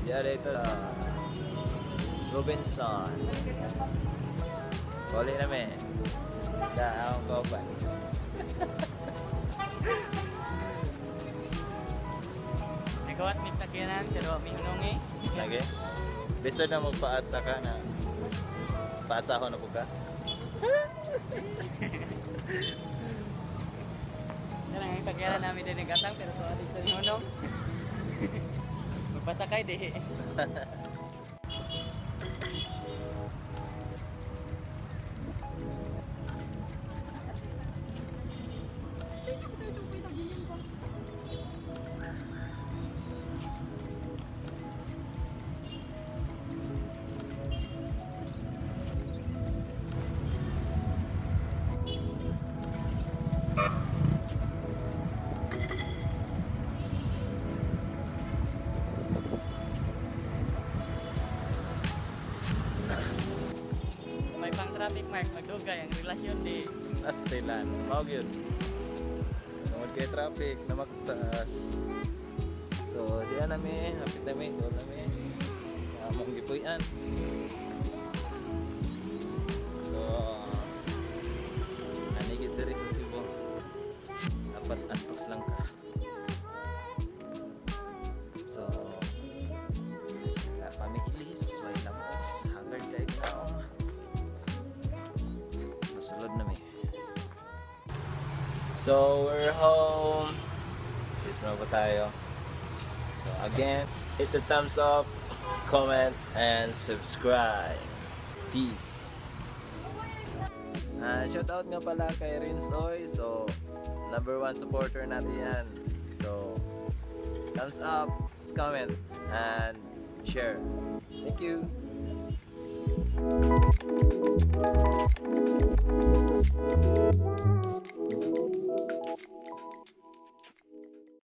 Diya dito Robinson. Uli na mi. Da, akong kauban. Nagawat mig sakyanan pero mi hunong eh. Lagi. Bisa na magpaasa ka na. Paasa ako na po ka. Kanang ang sakyanan namin din gatang pero tuwa dito ni hunong. Magpasakay di. Kung may pang traffic mark magdugay ang relasyon di. Astilan. Mao gyud. Tungod kay traffic na magtaas. So, diya nami, hapit nami, doon nami sa among gipuy-an. So, anigid diri sa Cebu. Dapat antos lang ka. So, wala pa mi ilis, way lamos, haggard kay tao. Masulod na mi. So, we're home. Dito na ba tayo? So, again, hit the thumbs up, comment, and subscribe. Peace. Shout out nga pala kay Rins Oy. So, number one supporter natin yan. So, thumbs up, comment, and share. Thank you.